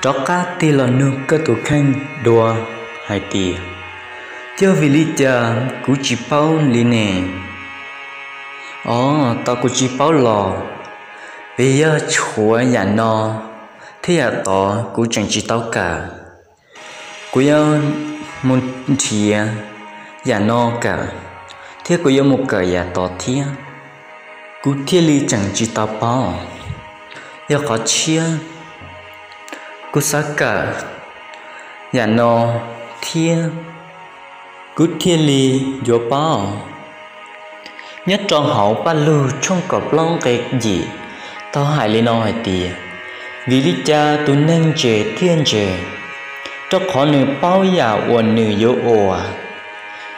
Rov qab tig los nug koj tus kheej dua hais tias, yog vim li cas kuv tsis paub li ne? Os, tau kuv tsis paub los, vim yog tshuav yam no thiab yam tod kuv tseem tsis tau kawm. Kuv yuav mus nrhiav yam no kawm, thiab kuv yuav mus kawm yam tod thiab, kuv thiaj li tseem tsis tau paub. Yog qhov tshiab, kuv xav kawm yam no thiab, kuv thiaj li yuav paub. Nyob rau hauv Paj Lug tshooj kaum plaub nqe yim tau hais li no hais tias, vim li cas tus neeg ntse thiaj ntse? Rau qhov nws paub yam uas nws yuav ua.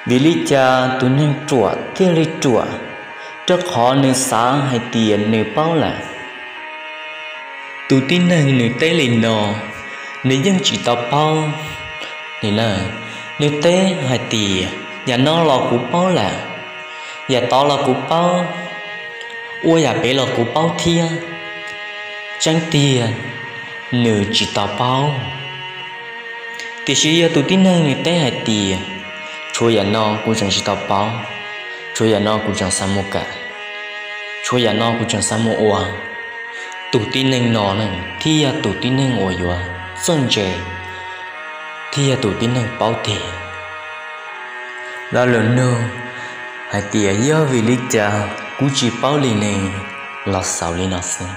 Vim li cas tus neeg ruam thiaj li ruam? Rau qhov nws xav hais tias nws paub lawm. Tus tib neeg nws teb li no, nws yeej tsis tau paub li na. Nws teb hais tias, yam no los kuv paub lawm, yam tod los kuv paub, ua yam pem los kuv paub thiab. Tseeb tiag, nws tsis tau paub. Tiam sis yog tus tib neeg nws teb hais tias, tshuav yam no kuv tseem tsis tau paub, tshuav yam no kuv tseem xav mus kawm, tshuav yam no kuv tseem xav mus ua, tus tib neeg no thiaj yog tus tib neeg uas yuav txawj ntse, thiaj yog tus tib neeg paub tiag. Lo lus nug hais tias yog vim li cas kuv tsis paub li ne los xaus li no xwb.